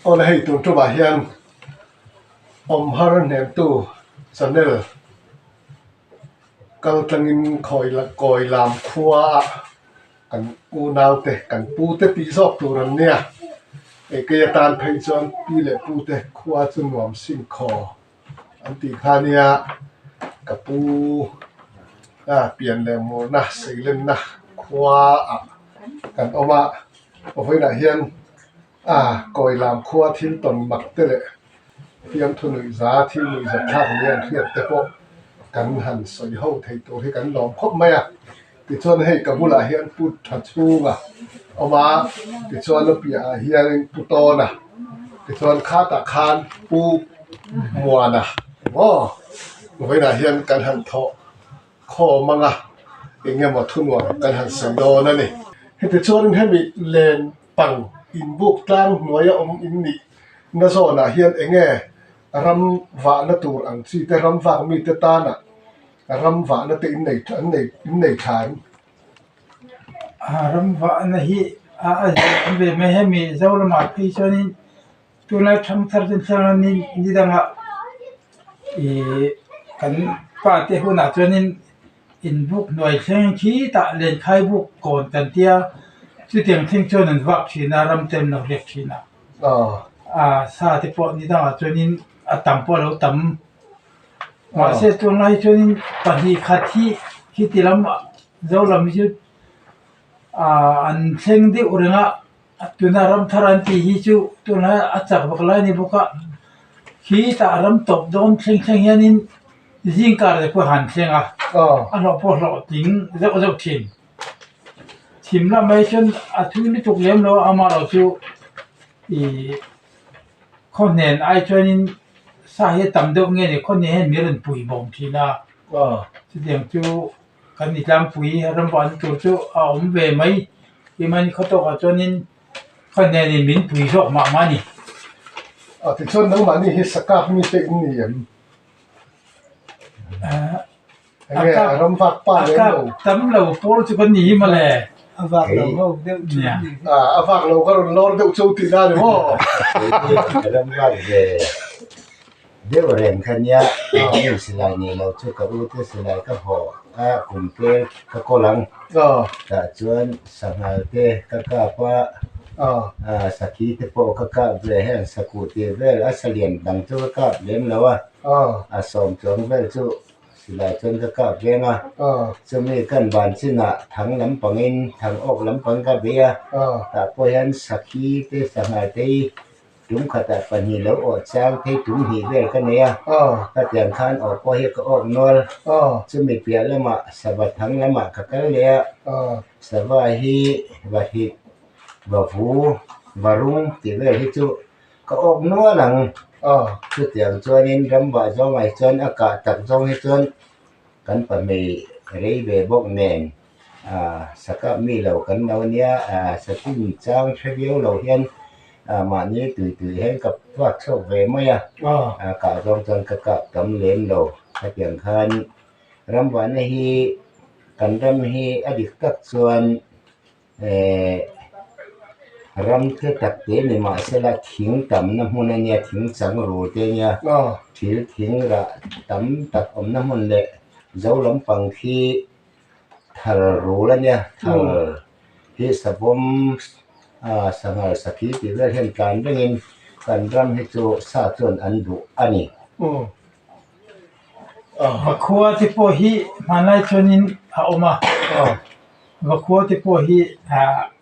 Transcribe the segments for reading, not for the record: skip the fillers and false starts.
Awle hei tun tumah hian awm har hnemtu channel kal tlangin khawi kawi lam khua ah kan unaute kan pute tih zawk tur an nia. Eikei atan phei chuan pi leh pute khua chu nuam sin khaw. An tih kha nia ka pu a pian leh murna seilenna khua ah kan awm a vawiinah hian a kawi lam khua thil tawn mak te leh fiamthu nuih za thil nuih za thlak nia an hriat te pawh kan han sawi ho thei tur hi kan lawm khawp mai a tichuan hei ka bulah hian pu tha chhunga awm a tichuan a piahah hianin pu tawna tichuan khatah khan pu muana maw vawiinah hian kan han thawh khawm ang a eng emaw thunuam kan han sawi dawn a ni. Heti chuanin hemi len pang inbuk tlang hnuaia awm in nih na zawnah hian eng nge ram vahna tur ang chi te ram vak mite tana Ram vahna te in nei an nei in nei tha em? A ram vahna hi a a zir awm ve mai hemi Zoramah phei chuanin tunlai thangthar chu chuanin ni dangah ihh kan pa te hunah chuanin inbuk hnuai thleng khi tah lenkhai buk kawn kan tia chutiang thleng chuan an vak thin a ram te an lo riak thin a a sa te pawh ni dangah chuanin a tam pawh a lo tam. Mahse tunlai chuanin pahnih khat hi khiti lam zo lam hi chu ahh an thleng deuh reng a tuna ram thar an tih hi chu tunlai a chak vak lai a ni bawk a khitah ram tawp dawn thleng thleng hianin zing kar te pawh han thleng a a hlawh pawh a hlawhtling zeuh zeuh thin thim lamah hi chuan a thui lutuk lem lo a amaherawhchu ihh. Khaw hnen ai chuanin sa hi a tam deuh nge ni khaw hnen hian mi rawn pui bawm thin a chutiang chu kan ni tlangpui ram vahna tur chu a awm ve mai timahni khaw tawkah chuanin khaw hnenin min pui zawk mah mah a ni. A tichuan nangmahni hi sakap mite in ni em? Enge a ram vak pa lem lo. Tam lo pawl chu kan ni hi mawle. A vak lo ho deuh chu an ni. A vak lo ka rawn lawr deuh chu tih na ni maw? Ka ram vak ve deuh reng kha nia heng silai nei lo chu ka u te silai ka haw a kum te ka kawl ang. Tah chuan sanghal te ka kap a, sakhi te pawh ka kap ve heng sakuh tih vel a salian dang chu ka kap lem lo a, a sawm chuang vel chu Silai chuan ka kap veng a, chumi kan ban chinah thang lampangin thang awk lampang ka bei a, tah pawh hian sakhi te sangha te hi tum khatah pahnih lo awh chang phei tum hnih vel ka nei a, khatiang khan awh pawh hi ka awk nual, chumi piah lamah sava thang lamah ka kal leh a, sava hi vahrit, vavu, varung tih vel hi chu Ka awk nual ang. Chutiang chuanin rambah zawngah hi chuan a kah tak zawng hi chuan kan pahmei rei ve bawk nen sakap mi lo kan lo nia satin chang hre viau lo hian mahni tui tui hian ka vak chhuak ve mai a, kah zawng chuan ka kap tam lem lo. Hetiang khan rambahna hi kan ram hi a dik tak chuan. Ehh ram te tak te ni mahsela thing tamna hmun a nia thing chang rul te a nia thil thing rah tam tak awmna hmun leh zo lampang khi thal rul a nia thal hi savawm ah sanghal sakhi tih vel hian tlan rengin kan ram hi chu sa chuan an duh a ni. Vakhua te pawh hi hmanlai chuanin a awm a. Vakhua te pawh hi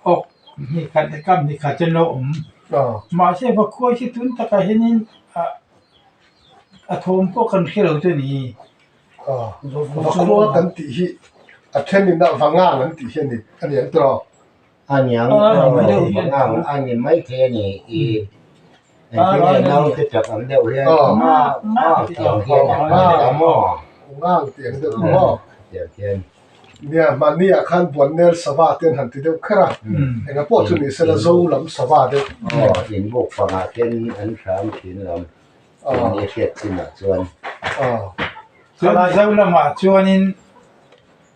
awk hnih khat leh kam hnih khat chu an lo awm. Mahse vakhua hi tun takah hianin a thawm pawh kan hre lo chu a ni. Vakhua kan tih hi a thenin a vangang an tih hi a ni a ni ang tiraw? A niang vangang a ni maithei a ni i engtin nge naute chak ang deuh hian ngang tiang hian a ni a maw? Ngang tiang deuh maw? Tiang hian. Nia, mahniah khan Buannel sava te an han ti deuh kher a, enga pawh chu ni sela Zo lam sava deuh. Aw, inbuk pangah ten an hram thin lam tih ni hriat chinah chuan. Aw. Chuan Zo lamah chuanin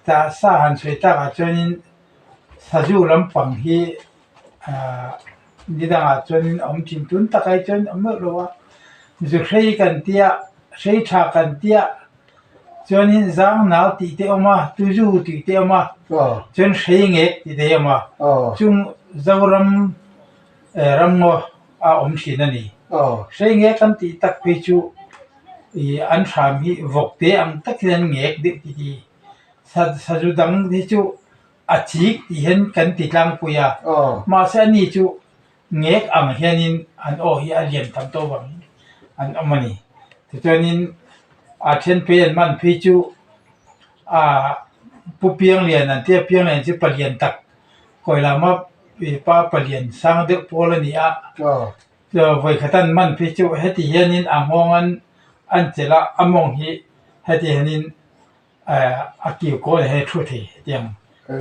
tah sa han chhui takah chuanin sazu lampang hi ah. Ni dangah chuanin a awm thin tun takah hi chuan a awm meuh lo a, zu hrei kan tia hrei tha kan tia chuanin zang nau tih te a awm a tuzu tih te a awm a chuan hrei ngek tih te hi a awm a chung Zoram ramngaw a awm thin a ni. Hrei ngek kan tih tak phei chu ih an hram hi vawk te ang tak hian an ngek deuh tih hi sazu dang hi chu a chik tih hian kan ti tlangpui a mahse ani chu ngek ang hianin an aw hi a lian tham tawh vangin an awm a ni tichuanin a then phei an man phei chu ahh pu pianglian an tia pianglian chu palian tak kawi lama pa palian sang deuh pawl a ni a vawikhat an man phei chu heti hianin a nghawng an an chelh a a mawng hi heti hianin. A kiu kawl he thu thei hetiang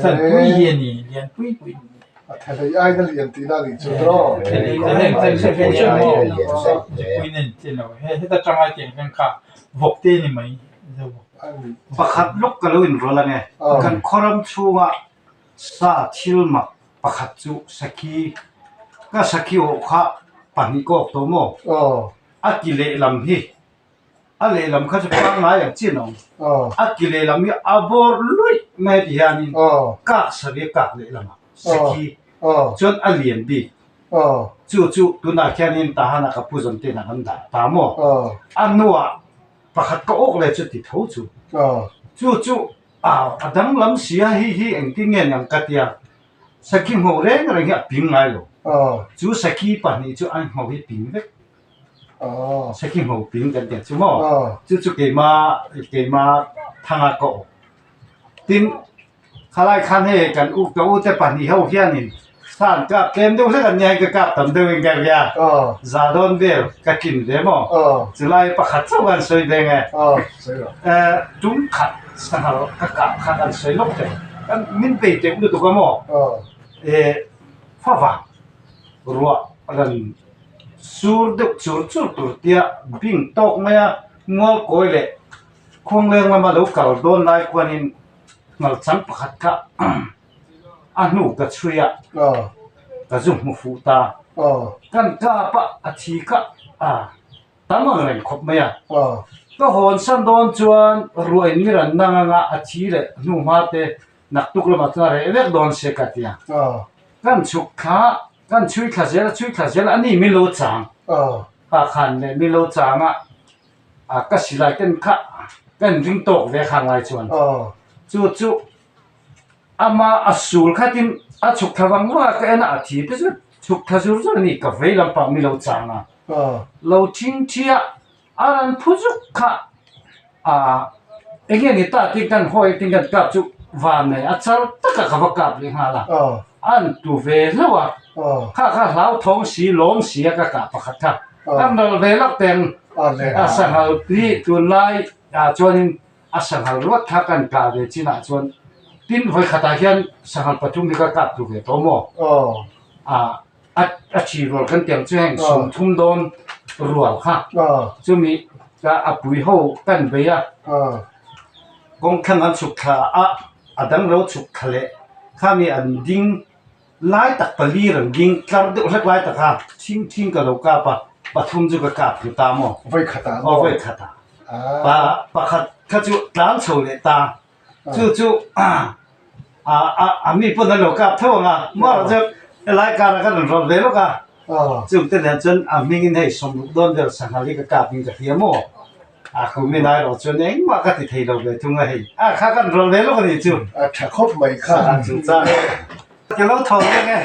chan pui hi a ni lian pui pui a ni. A thelei aina lian tihna a nih chu tawh. Thelei heng chan hre ve chu maw zupui nen chi lo he heta tanga tiang hian kha vawk te ni mai zo vawk. Pakhat lawk ka lo inrawlh ange. Kan khawram chhunga sa thil mak pakhat chu sakhi ka sakhi awh kha pahnih ka awk tawh maw? A ti lehlam hi A lehlam kha chu pangngai ang chian awm. A ki lehlam hi a bawr luih mai ti hianin kak sawi a kak lehlam ah sakhi chuan a lian bik. Chu chu tunah khianin Tahana ka pu zawn te inah kan dah ta maw? A hnuah pakhat ka awk leh chu ti tho chu. Chu chu a danglam si a hei hi engtin nge ni ang ka tia sakhi hmuh reng reng hi a ping ngai lo. Chu sakhi pahnih chu an hmuh hi ping vek. Sakhi hmu ping kan tiang chu maw? Chu chu keima keima thanga ka awm. Tin, khalai khan hei kan u ka u te pahnih ho hianin sa an kap tlem deuh hlek an nia hei ka kap tam deuh in ka ria. Za dawn vel ka tlin ve maw? Chulai pakhat chauh an sawi ve nge. Tum khat sanghal ka kah kha kan sawi lawk thei. Kan min bei teuh lutuk a maw? Favang ruah ran Sur deuh chur chur tur tia bing tawk mai a, mual kawi leh khuangleng lama lo kal dawn lai khuanin ngalchang pakhat kha a hnu ka chhui a, ka zu hmu fuh ta. Kan kap a, a thi kha a tam ang reng khawp mai a. Ka hawn san dawn chuan ruah in mi ran nang anga a thi leh hnu hma te naktuk lamah chuan a reh vek dawn se ka ti a. Kan chhuk thla Kan chhui thla zel a, chhui thla zel a ni min lo chang. Kha khan leh min lo chang a, a ka silai ten kha ka inring tawk ve kha ngai chuan. Chu chu ama a sul khatin a chhuk thla vang vang a ka en a, a thi te chu chhuk thla zur zur a ni ka vei lampang min lo chang a. Lo thing thi a, a rawn phu zuk kha a eng nge ni ta tih kan hawi tin kan kap chu van nei a char taka ka va kap leh nghal a an tu ve hlauh a kha kha hlauthawng si lawm si a ka kah pakhat kha kan ral ve lak teng a sanghal hi tunlai ah chuanin a sanghal ruat kha kan kah ve chinah chuan tin vawi khatah hian sanghal pathum hi ka kap tu ve tawh maw a. A thi rual kan tiang chu heng sawmthum dawn rual kha chumi a pui ho kan bei a kawngthlang an chhuk thla a a dang lo chhuk thla leh khami an ding lai tak pali rawn ding tlar deuh hlek lai tak a thing thing ka lo kap a pathum chu ka kap thlu ta maw aw vawi khat ah pa pakhat kha chu tlan chho leh ta Chu chu a mi pawn an lo kap tho ang a, maw chu helai karah khan an rawn ve lawk a, chung te nen chuan a hmingin hei sawmruk dawn vel sanghal hi ka kap in ka hria maw, a khu min ai rawh chuan engmah ka ti thei lo ve thung a hei, a kha khan rawn ve lawk a nih chu. A tha khawp mai kha. Sanghal chung chang ka lo thawn reng e,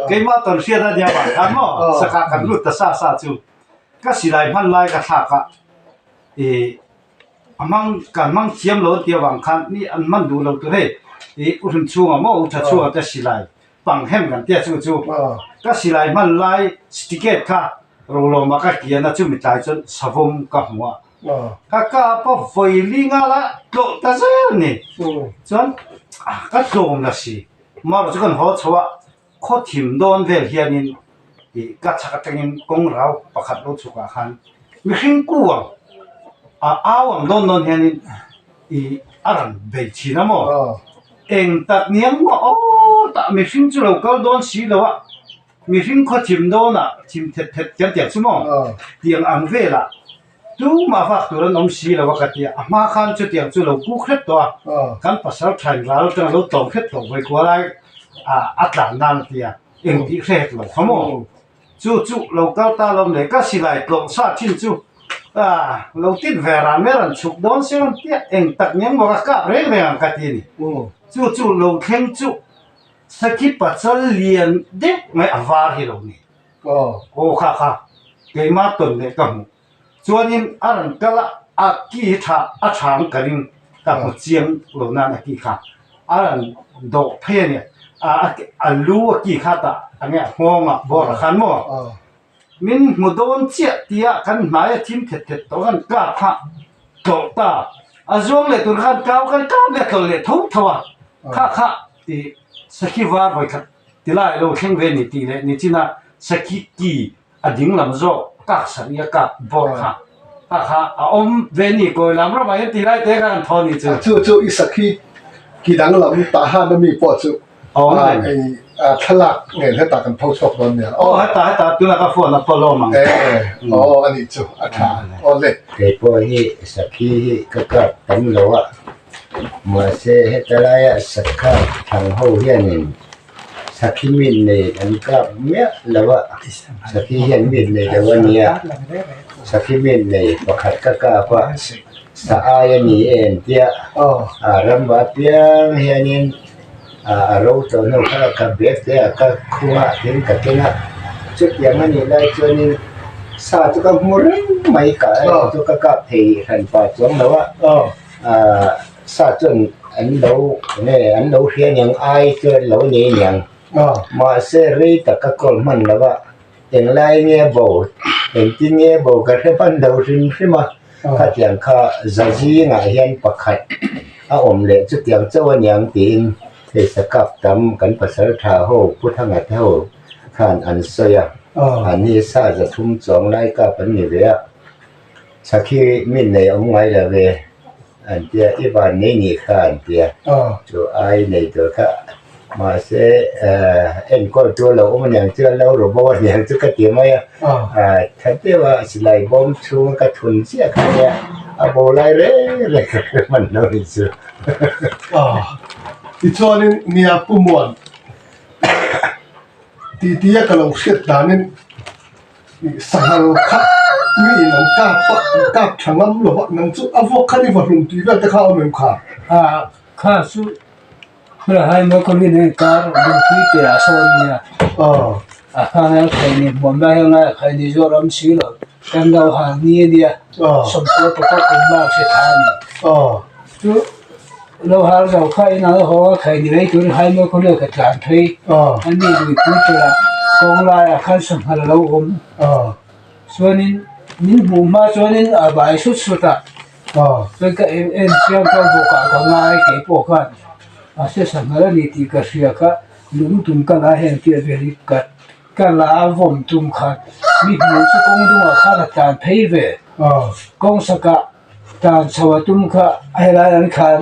keimah tawn hriat a nia vang khan maw sangha kan lut ta sa sa chu ka silai hman lai ka thlak a, ih A hmang kan hmang thiam lo an tih avang khan mi an hman duh lo tur hei ih u hlim chhungah maw u tha chhungah te silai pang hem kan tia chu chu ka silai hman lai certificate kha rolawmah ka kian a chumi tlai chuan savawm ka hmu a ka kap a vawi li nghal a tlawh ta zel a ni chuan ka tlawm la si marawh chu kan haw chho a khaw thim dawn vel hianin ih ka chhak atangin kawng rau pakhat lo chhukah khan mihring ku ang a au ang dawn dawn hianin ih a rawn bei thin a maw eng tak niang maw aw tah mihring chu lo kal dawn si lo a. Mihring khaw thim dawnah thim thet thet kan tiang chu maw? Tiang ang velah tumah vak tur an awm si lo a ka ti a, a hma khan chutiang chu lo kuk hret tawh a, kan pasal thain ral atanga lo tlawm hret tawh vawi kual ai a tlan nan a ti a, eng tih hre hek lo kha maw? Chu chu lo kal ta lo le ka silai tlawh sa thin chu lo tit ve ran mai rawn chhuk dawn se rawn tia eng tak nen maw ka kap reng reng ang ka ti a ni. Chu chu lo thleng chu Sakhi pachal lian deuh mai a var hi lo ni. Aw kha kha keimah tawn leh ka hmuh. Chuanin a rawn kal a, a ki hi tha a thang ka ring ka hmu chiang lo nan a ki kha a rawn dawh phei a nia. A a lu a ki kha tah a nge a nghawng a bawr ah khan maw min hmu dawn chiah tia kan hnai a thim thet thet tawh khan kap kha tlawh ta a zuang leh tur khan kau kan kap leh tlawlh leh tho tho a kha kha Tih sakhi var vawikhat ti lai lo thleng ve ni tih leh nichina sakhi ki a ding lam zawk kak sak i a kak bawr kha kha kha a awm ve ni kawi lam ramah hian ti lai te kha kan thaw ni chu. Chu chu i sakhi ki dang lam tah han ami pawh chu ei thlalak nen hetah kan pho chhuak dawn nia. Aw hetah hetah tunah ka phone a call awm ang. E aw anih chu a tha aw le. Kei pawh hi sakhi hi ka kap tam lo a. Mahse, heta laia sakha thang ho hianin sakhi mit nei an kap miah lo a, sakhi hian mit nei lo a nia, sakhi mit nei pakhat ka kap a, sa ai a ni em tia a ram va piang hianin a ro tawh hnu kha ka bag te ah ka khung a tin ka keng a, chutiang a nih lai chuanin sa chu ka hmu reng mai ka chu ka kap thei hran pah chuang lo a. Ahh sa chuan an lo nge an lo hria niang ai chuan lo nei niang mahse rei tak ka call hman lo a englai nge bo engtin nge bo ka hre hman lo hrim hrim a khatiang kha za zingah hian pakhat a awm leh chutiang chauh a niang tiin hei sakap tam kan pasal tha ho Pu Thanga te ho khan an sawi a an hi sa za thum chuang lai kap an ni ve a. Sakhi min nei awm ngai lo ve an tia, i van nei nih kha an tia, chu ai nei tur kha mahse enkawl tu a lo awm aniang chu a lo ru bo aniang chu ka ti mai a, tha deuh a silai bawm chhung ka thun chiah kha nia a bo lai reng reng ka hre hman lo ni chu. Tichuanin nia Pu Muan titi a ka lo hriat danin Sanghal kha mi in an kap a, an kap tha ngam lo a, nang chu a vuak khan i va hlum tih vel te kha a awm em kha? A kha chu khula hai maw ka rin ang kar lungpui pe ah sawn nia a khang hian khaini hmuam lai hian ngai khaini zawr awm si lo kan lo hal ni a nia sawmkua pakhat kum lak hre tha a ni chu lo hal zo kha in an haw a khaini lei turin hai maw khawlai ka tlan phei a ni luipui ṭawlh kawng laiah khan sanghal a lo awm chuanin min hmuh hma chuanin a bai sut sut a chuan ka en en chiang kha bawkah ka ngai kei pawh khan mahse sanghal a ni tih ka hria kha lung tum ka la heng tih a vel hi ka ka la vawm tum khan mi hmuh chu kawng dungah khan a tlan phei ve kawng sakah. Tan chho a tum kha a helai an khan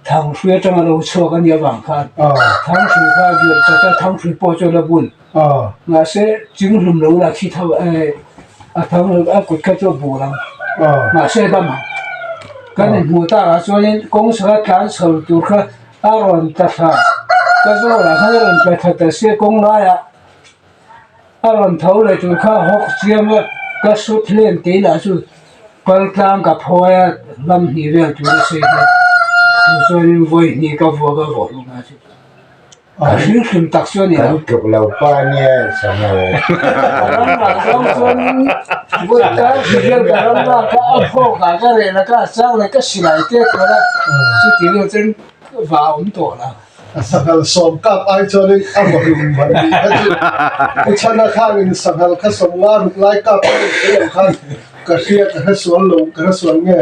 thanghrui atanga lo chhuak a nih avang khan thanghrui kha vir chat a thanghrui pawh chu a la bun mahse chinghlum lo la khi tho a thang a kut kha chu a bur ang mahse a dam ang kan inhmuh takah chuanin kawng saka tlan chho tur kha a rawn tla thla ka zawrah khan a rawn tla thla ta sia kawng laiah A rawn tho leh tur kha hawk chiam a, ka sut hlen tih lah chu kal tlang ka phawi a, lam hnih vel tur a sawi hian chu chuanin vawi hnih ka vuak a vawh hlum a chu a hring hrim tak chu a ni lo. Kan tluk lo pa nia Sanghal. Ka ram lah chuang chuanin vawi kar hnih vel ka ram lah kha a phawk ah ka reh la ka chang leh ka silai te tur a, chuti vel chuan va awm tawh lo. A sanghal sawm kap ai chuanin a vawhlum man tih kha chu Pu Chhana khanin sanghal kha sawm nga ruk lai kap a nih theih ang khan ka hria ka hre sual lo ka hre sual nge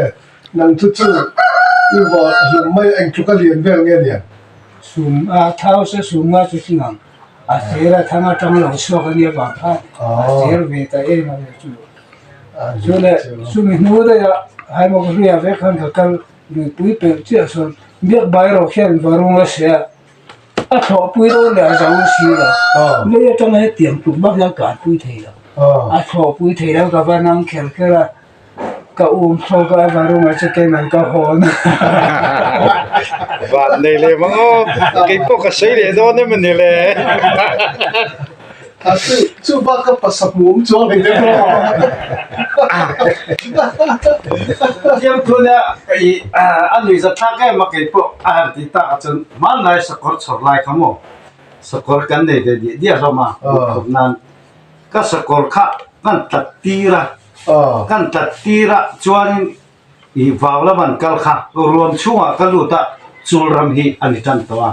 nang chu chu i vaw hlum mai eng tluk a lian vel nge niang. Sum a thau se sum nga chu tling ang a thir a thang atang lo chhuak a nia vang khan a thir ve ta em a ni chu chu le chumi hnu daih ah haimawk ria vek khan ka kal Luipui pelh chiah sawn biak bai rawh khian varung a hria. A thlawhpui dawn leh a zo si lo. Lei atanga hetiang tluk bak hian kanpui thei lo. A thlawhpui thei lo ka va nang kher kher a, ka um thlawk a varunga chu keiman ka hawn a. Van nei leh mang aw, keipawh ka sawi leh dawn em a ni le. A chu chu bak a pasa hmuam chuang hle deuh maw? Thiam thuna i a nuihzat thlak em a keipawh a han ti tak ah chuan hmanlai sakawr chhawr lai kha maw sakawr kan nei ve diah diah hlawm a duhkhawp nan ka sakawr kha kan tlat tir a kan tlat tir a chuanin i vau lam an kal kha ruam chhungah ka lut a chul ram hi a ni tan tawh a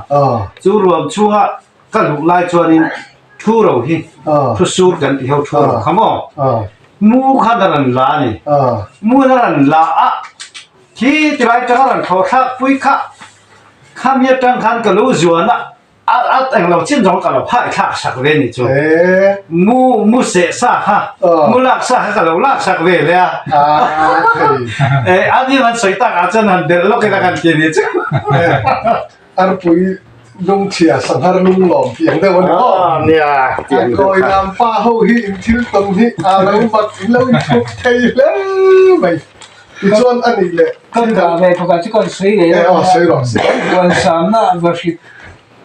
chu ruam chhunga Ka luh lai chuanin thu ro hi thu sur kan tih ho thu ro kha maw? Mu khan a rawn la a ni. Mu a rawn la a, khi tilai tanga rawn thlawh thlak pui kha khami atang khan ka lo zuan a, a englo chin zawng ka lo phai thlak sak ve ni chu. Mu mu seh sa kha, mu lak sa kha ka lo lak sak ve le a. A ni an sawi tak ah chuan han belh lawk ila kan ti ni chu. Arpui lungchhia sanghar lunglawm tih ang deuh a ni maw? Aw nia tih ang deuh kha. Kawi lam pa ho hi in thil tawn hi a lo mat in lo inthup thei hle mai. Tichuan a nih leh thil dang. Kan ve pakhat chu kan sawi leh a. Aw sawi rawh se. Huan samna va hrit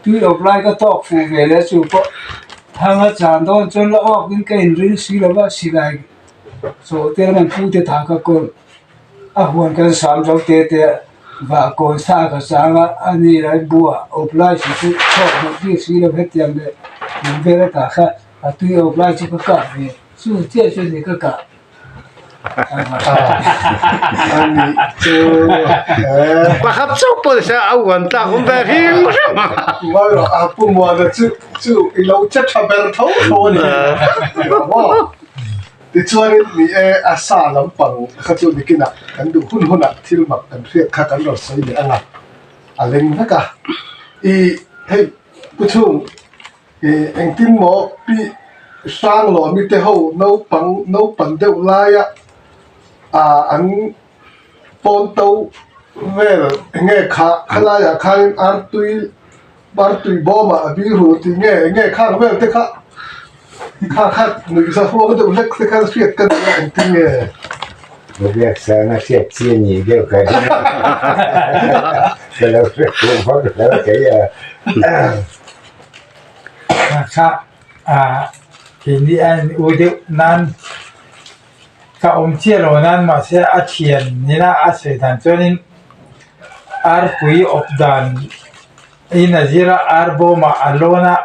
tui awp lai ka tawk fuh ve leh chu pawh thang a chan dawn chuan la awk in ka inring si lo va silai chaw te an pu te tha ka kawl a huan kan sam zo te te a. Vah kawn sa ka chang a, a ni lai buah awp lai si chu chhuak duh bik si lo hetiang leh tum vel a tah kha a tui awp lai chu ka kah ve chu chiah chu ni ka kah a nih chu Pakhat chauh pawh ni se a uan tlak awm ve hrim hrim a. Mai rawh a pu Muana chu chu i lo che tha ber tho tho a ni maw? Tichuanin ni e, a sa lampang kha chu nikinah kan duh hun hunah thil mak kan hriat kha kan rawn sawi leh ang a, a leng vek a. I hei Pu Chhung, i engtin maw pi Hranglawmi te ho naupang naupan deuh laia ah an pawn to vel enge kha khalaiah khanin artui Partui bawmah a bih ru tih nge enge khang vel te kha kha kha nuih za huang deuh hlek te khan hriat ka duh a engtin nge. Biaksang a hriat chi a nih deuh ka ring a, ka lo hre fuh vak lo thei a. Kha kha keini a in u deuh nan ka awm chiah lo nan mahse a thian nena a sawi dan chuanin arpui awp dan in a zir a ar bawmah a lawn a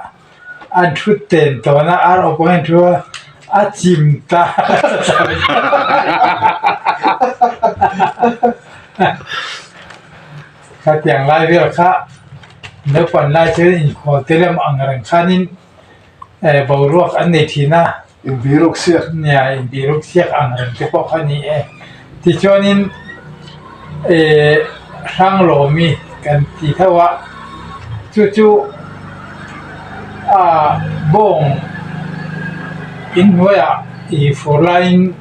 an thut ten tawn a ar awp ang hian thu a a chim ta khatiang lai vel kha naupang lai chuan inkhual te lam ang reng khanin boruak an nei thin a. Inbiruk siak. Nia, inbiruk siak ang reng te pawh kha a ni e. Tichuanin eh Hranglawmi kan ti tho a, chu chu ah bawng inhnuaiah ih fur laiin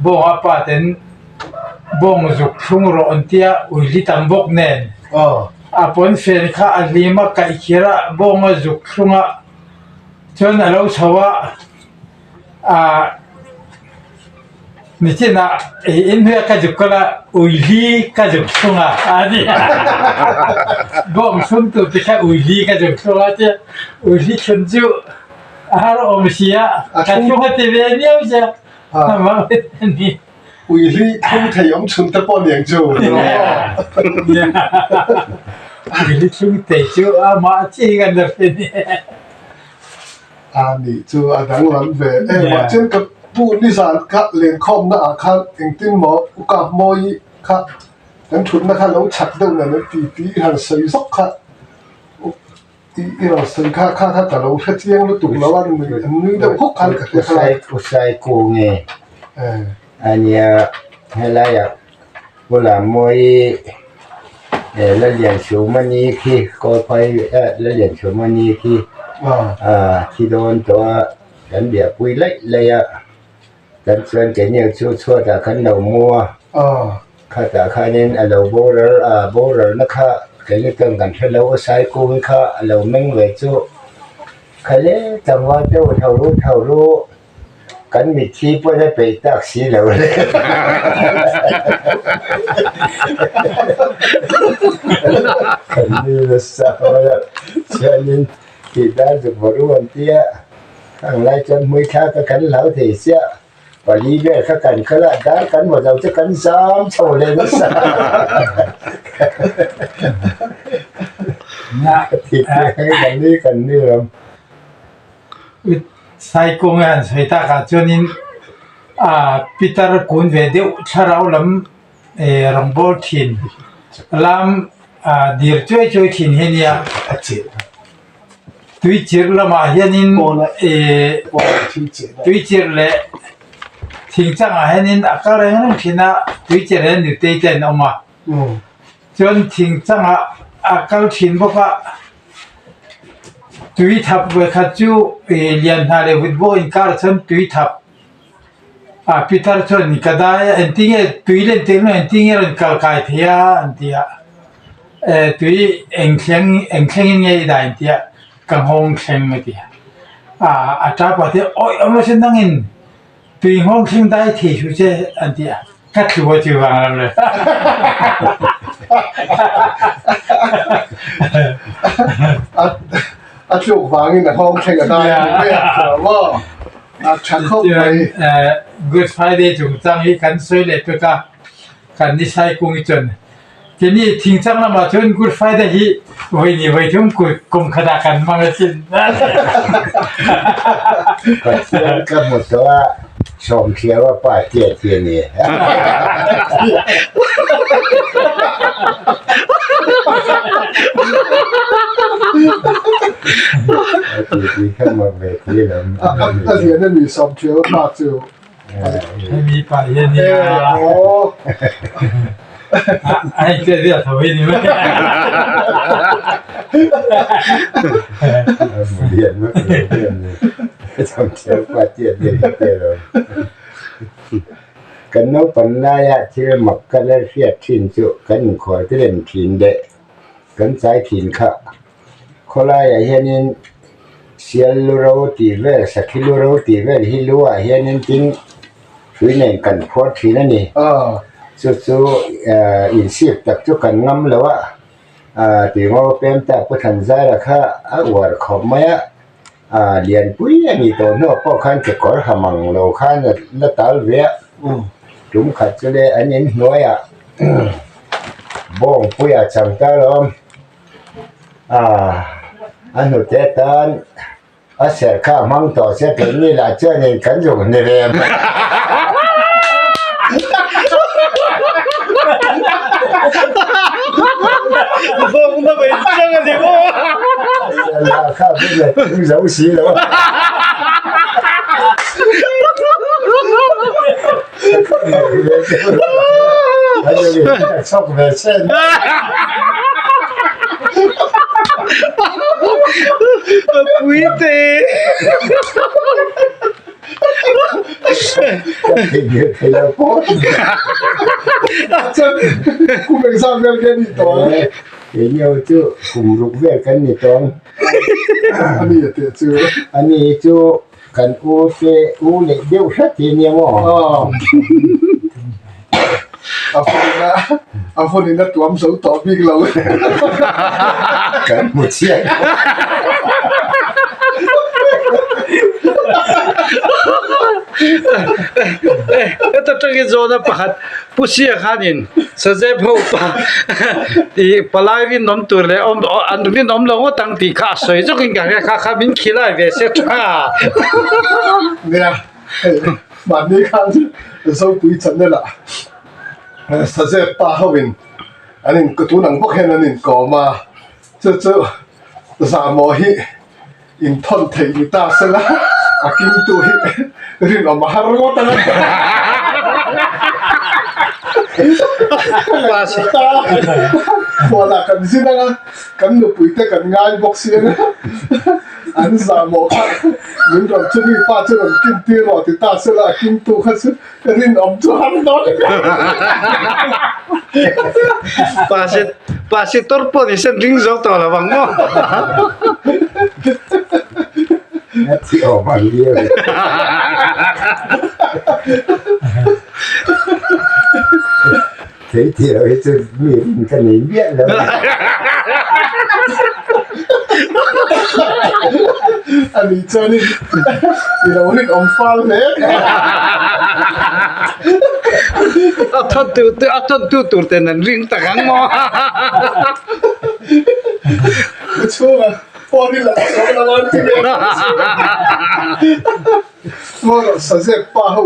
bawng a pa ten bawng zuk thlung rawh an tia ui li tam bawk nen a pawnfen kha a hlim a kaih khir a bawng a zuk thlung a. Chuan a lo chho a, ah nichinah ih inhnuai ka zuk kal a, ui li ka zuk thlung a a ti bawng thlung tur te kha ui li ka zuk thlung a tia ui li thlun chu a har awm si a, ka thlung a ti ve miau sia amah a ni. Ui li thlung thei awm chhun te pawh niang chu. Ui li thlung thei chu amah chi hi kan la hre ni. A nih chu a danglam ve em a, chuan ka pu nizan kha lenkhawmna ah khan engtin maw u kap mawi kha kan thutna kha lo chak deuh nen an ti tih i han sawi zawk kha i rawn sawi kha kha kha ka lo hre chiang lutuk lo a an nui deuh hawk khan ka hre kha. U Sai Ku nge a nia helaiah Pu Lammawi Lalianchhumani khi Kawlphai Lalianchhumani khi thi dawn tawh a kan biahpui laih laih a kan chuan keini ang chu chhuatah kan lo mu a khatah khanin a lo boral a boral na kha. Keini chuan kan hre lo a Saikung kha a lo meng ve chu Khale tlangval te u tho ru tho ru kan mitthi pawn a peih tak si lo le. Kan ni nasa mai a chuanin tih dan zuk vaw ru an tia khang lai chuan hmui thlak a kan hlau thei chiah. Pali vel kha kan kal a, dar kan vaw zo chu kan zam chho leh nasa. Kan ni kan ni ram. Saikung an sawi takah chuanin Peter kun ve deuh thlarau lam rawngbâwl thin lam dir chuai chuai thin hi a nia. Tuichirh lamah hianin ihh tuichirh leh thingchangah hianin a kal reng reng thin a tuichirh hian nutei te an awm a chuan thingchangah a kal thin bawk a tui thap vawikhat chu ih lian hna leh vut bawk inkar chuan tui thap ah pitar chuan ka dai a engtin nge tui len tir hnuah engtin nge rawn kal kai thei a an ti a. Eh tui eng thleng eng thlengin nge i dah in tia ka nghawng thleng a ti a. Ah a tap ah te awih awm lo se nangin tui nghawng thleng dai thei su che an ti a ka tlu a chu vang lo le. A tluk vangin a nghawng thleng a dai a ni mai a tlu maw a tha khawp mai. Good Friday chungchang hi kan sawi leh pek a kan ni sai kung hi chuan Tini thingchang lamah cun Good Friday hi voi ni voi thum kum khat ah kan hmang a sin. Pathian ka hmu tawh a, sawmthiau a pa tia ti a ni. A ti ti kha mak ve ti lam. A lian a ni sawmthiau a pa chu. Hemi pa hi a nia. A hei te ria tho hi ni mai. Kan naupan laia thil mak ka la hriat thin chu kan inkhual te lem thin leh kan chai thin kha. Khawlaiah hianin sial lu ro tih vel, sakhi lu ro tih vel hi lu ah hianin tin hrui nen kan phuar thin a ni. Chu chu insip tak chu kan ngam lo a, tui ngo pem ta Pu Thanzara kha a uar khawp mai a, lianpui a ni tawh hnuah pawh khan kekawr ha mang lo khan a la tal ve a, tum khat chu le an inhnuaiah bawngpuia chang ta lo. A hnute tan a serh kha a hmang tawh se keini lah chuanin kan zuk hni ve mai. A serh lah kha bula tung zo si lo a. Chawk ve chen. Puite. Kum engzat vel kan ni tawng? Keini chu kum ruk vel kan ni tawng. Ani a teh chu. Ani chu Kan u te u leh deuh hret hi nia maw? A phone a a phone in a tuam zo tawh bik lo. Kan hmu chiah. Heta tangin zawhna pakhat Pu Sia khanin Sazep ho pa i palai rinawm tur leh awm an rinawm lo ngawt ang tih kha a sawi zawkin ka hria kha kha min khilai ve se tha. Nia, hei mahni khan Zopui channel ah Sazep pa ho in an in tun ang bawk hian an inkawm a, chu chu zahmawh hi Inthawn theih ni ta sela a kingtu hi rinawm a har ngawt ang a. Khualah kan zin ang a, kan nupuite kan ngai bawk si ang a, an zahmawh kha min rawn chu mi pa chu rawn kin tir rawh ti ta sela a kingtu kha chu rinawm chu har dawn. Pastor. Pasitor pawh ni sen ring zo tawh lo ang maw. A thi awm ang viau e. Thei tih loh hi chu mi rin ka nei miah lo. A nih chuanin i lo rinawm fal hle. A thawntu te a thawntu tur ten an ring tak ang maw? U chhunga phone hi la chho lo an ti ve maw rawh sazep pa ho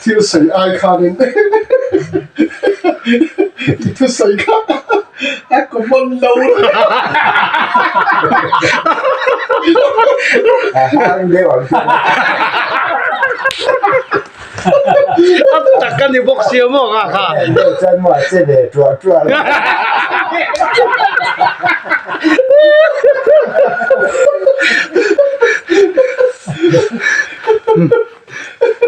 thil sawi ai khanin i thusawi kha a common lo. A hang deuh ang chu. A tak a ni bawk sia maw kha kha. Deuh chuan maw a che ve tuah tuah lo.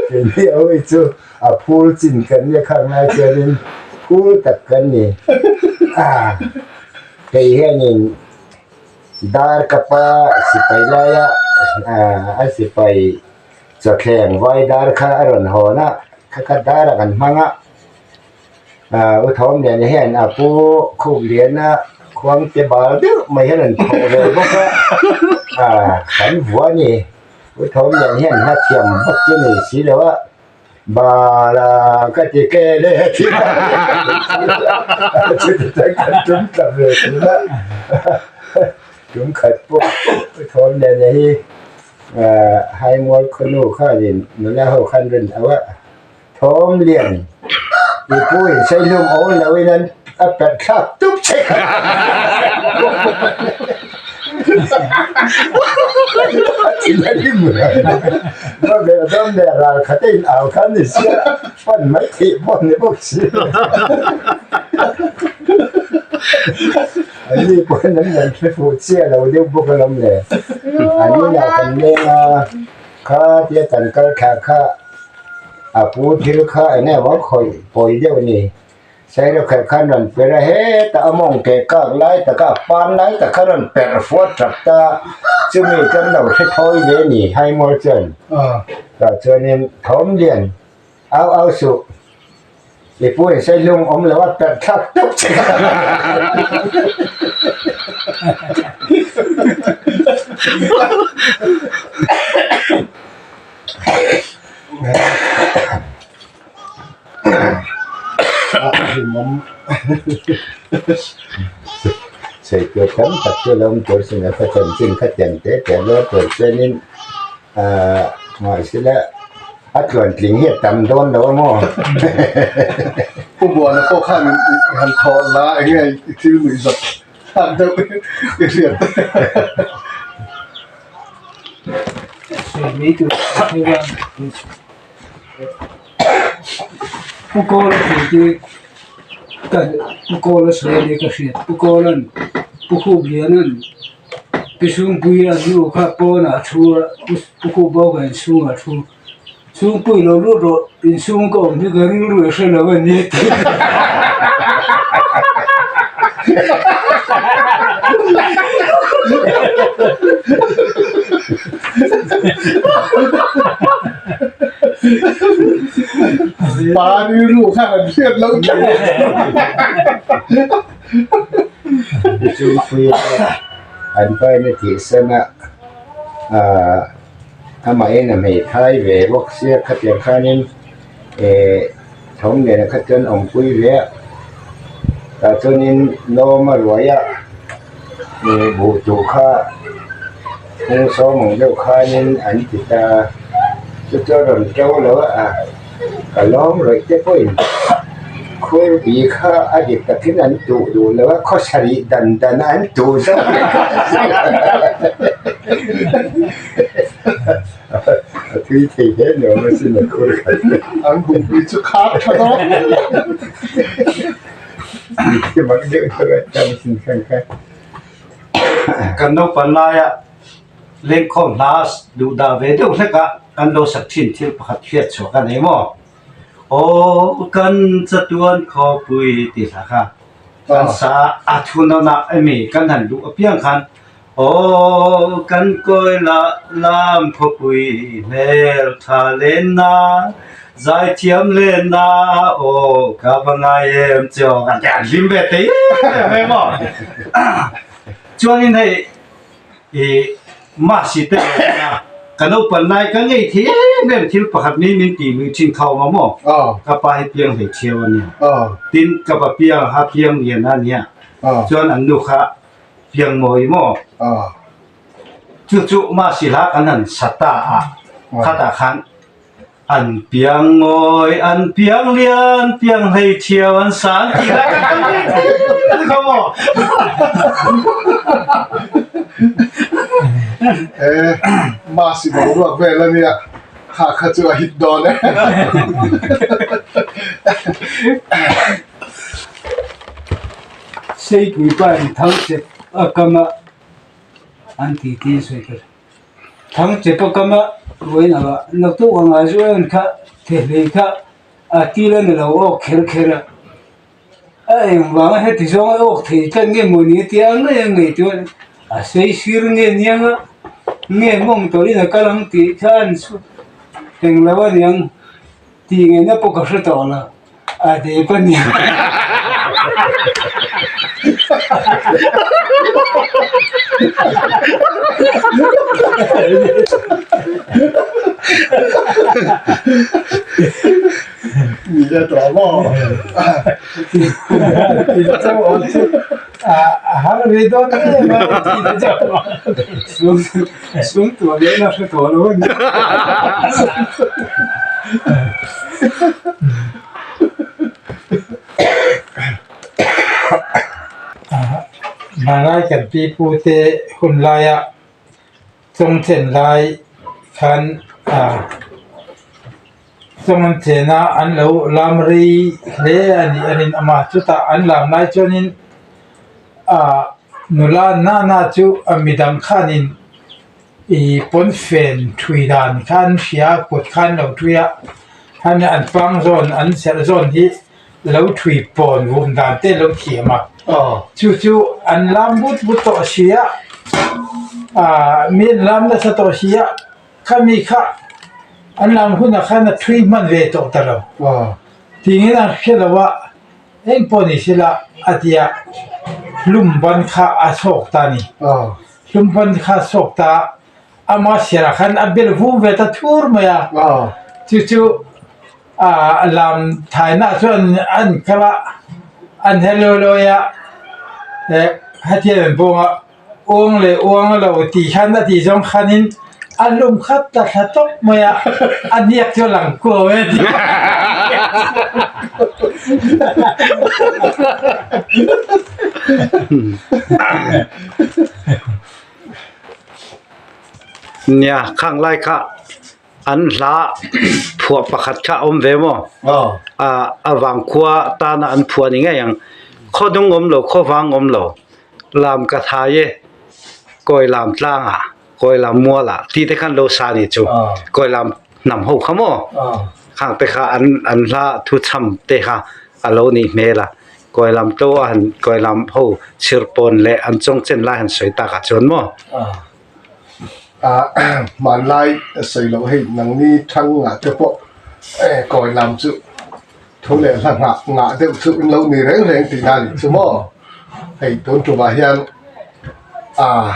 Keini ho hi chu a phul chin kan nia khak ngai chuanin phul tak kan ni. Kei hianin dar kapa sipai laia a sipai Chawthleng vai dar kha a rawn hawn a, kha kha dar a kan hmang a, ah U Thawmliana hian a pu Khukliana khuang te bal deuh mai hian an thawh ve bawk a, ah kan vuah a ni. U Thawmliana hian hla thiam vak chu a nei si lo a, bal a ka ti ke le tih a chuti chuan kan tum tla ve thin a, tum khat pawh U Thawmliana hi. Haimual khawnu khanin nula ho khan rin auh a, thawm lian i pu in seihlum awl lo in an a perh thlak tup che kha. A thin a hlim va ve dawn leh ral khat a in au khan ni sia pan mai theih pawh ni bawk si. Anni pawhin an rawn hre fuh chiah lo deuh bawk alawm le. An inah kan leng a, kha tia kan kal thlah kha a pu thil kha eng emaw khawih pawi deuh a ni. Sailawkherh khan rawn per a, hetah a mawng ke kak lai taka a pan lai tak kha rawn perh fuat tap ta, chumi chuan lo hre thawi ve a ni Haimual chuan. Tah chuanin thawm lian au au suh. I pu in seihlung awm lo a perh thlak teuh che kha. Sawi tur tam tak chu lo awm tur sin a khaw chanchin kha tiang te te lawr tur chuanin ahh mahsela A tluantling hi a tam dawn lo a maw? Pu Buana pawh khan i han thawh la eng nge i thil nuih zawt thlak deuh i hriat. Sawi mai tur a theu a, Pu Kawla thu chu ka Pu Kawla sawi a nia ka hriat. Pu Kawla'n Pu Khupliana'n Pi Chhungpuia nu kha pawnah a thu a, Pu Khupa kha inchhungah a thu. Chhungpui lo lut rawh, inchhung ka awm hi ka rilru i hre lo a ni a ti. Pa rilru kha an hriat loh tlat. Chhungpuia an paina tih sana ahh amahin a hmeithai ve bawk sia khatiang khanin eh thawm nena kha chuan awmpui ve a tah chuanin lawm a ruai a eh buh tuh kha hung sawm ang deuh khanin an ti ta a chu chuan rawn to lo a ka lawm rawih te pawhin khur bi kha a dik takin an tuh duh lo a khaw sarih dan dan a an tuh zawk leh kha a thui thei hle ni awm asin a khur khat An bupui chu khak tha dawn. Mak deuh deuh a tam sin khan kha. Kan naupang laia Lengkhawm hla duh dah ve deuh hlek a kan lo sak thin thil pakhat hriat chhuah ka nei maw? Aw kan chatuan khawpui tih hla kha. Kan sa a thunawn ah emi kan han luh apiang khan Aw kan kawi la lam khawpui hmel tha lenna zaithiam lenna aw ka va ngai em che aw kan ti an hlim ve thei em em mai maw. Chuanin hei ih Masi te lo khan a ka naupan lai ka ngei thei em em thil pakhat mi min tih lui thin kha awm a maw ka pa hi piang hlei thiau a nia tin ka pa piang ha piang lian a nia chuan an nu kha piang mawi maw chu chu Masi hla kan han sa ta a khatah khan An piang ngawi, an piang lian, piang hlei thiau an sa an ti lai kan kal ve thei a ni kho maw? E, Masi boruak vel a nia, kha kha chu a hit dawn e. Seipui pa in thang chep a kam a an ti ti sawi ka hria. Thang che pawh kam a ruain a naktuk ang ah chuan kha thehlei kha a til a ni lo awk kher kher a, a eng vang a heti zawng a awk thei tlat nge maw ni tia ngei a ngei chuan a sei sir nge niang a nge mawng tawlhin a kal ang tih kha an chhut eng lo a niang tih ngaihna pawh ka hre tawh lo. A dep a ni. Ni le tawh maw? A har ve dawn em a Sum tuah leh na hre tawh lo a ni. Hmanlai kan pi pu te hun laia chawngchen lai khan chawng an chen a an lo lam rei hle a nih a rinawm a chutah an lam lai chuanin ah nula nana chu a midang khanin Ih pawnfen thui dan kha an hria a kut kha an lo thui a hemi an pang zawn an serh zawn hi lo thui pawn vum dan te lo thiam a chu chu an lam but but tawh si a ah mi an lam nasa tawh si a khami kha an lam hunah khan a thui hman ve tawh ta lo tingin an hre lo a eng pawh ni sela a tia hlum ban kha a chhawk ta a ni. Hlumhman kha sawk ta ama siarah khan a bel vum ve ta thur mai a, chu chu lam thainah chuan an kal a, an her lawi lawi a, hetiang an bawng a, uang leh uang lo tih khan a tih zawng khanin a hlum khat ta thla tawp mai a, a hniak chu a lang kuau e tih. Nia khang lai kha an hla phuah pakhat kha a awm ve maw a vangkhua tana an phuah ni ngei ang khaw dung awm lo khaw vang awm lo lam ka thai e kawi lam tlangah kawi lam mualah tih te khan lo sa ni chu kawi lam hnam ho kha maw khang te kha an an hla thu chham te kha a lo nih hmel a kawi lam to a han kawi lam ho chhir pawn leh an chawng chen lai han sawi tak ah chuan maw. Ah hmanlai sawi loh hei nangni thang ngah te pawh kawi lam chu thu leh hla nghah ngah deuh chu in lo ni reng reng tih na nih chu maw hei tun tumah hian ah.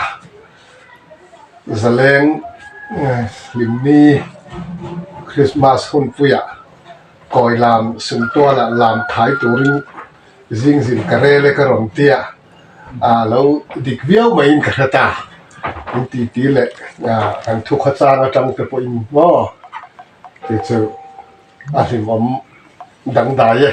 Zaleng hlimni Christmas hunpuiah kawi lam sumtualah lam thai turin zing zin ka rel e ka rawn ti a, a lo dik viau maiin ka hre ta. In titi leh kan thu khawchang atang te pawhin maw tih chu a hlimawm dangdai e.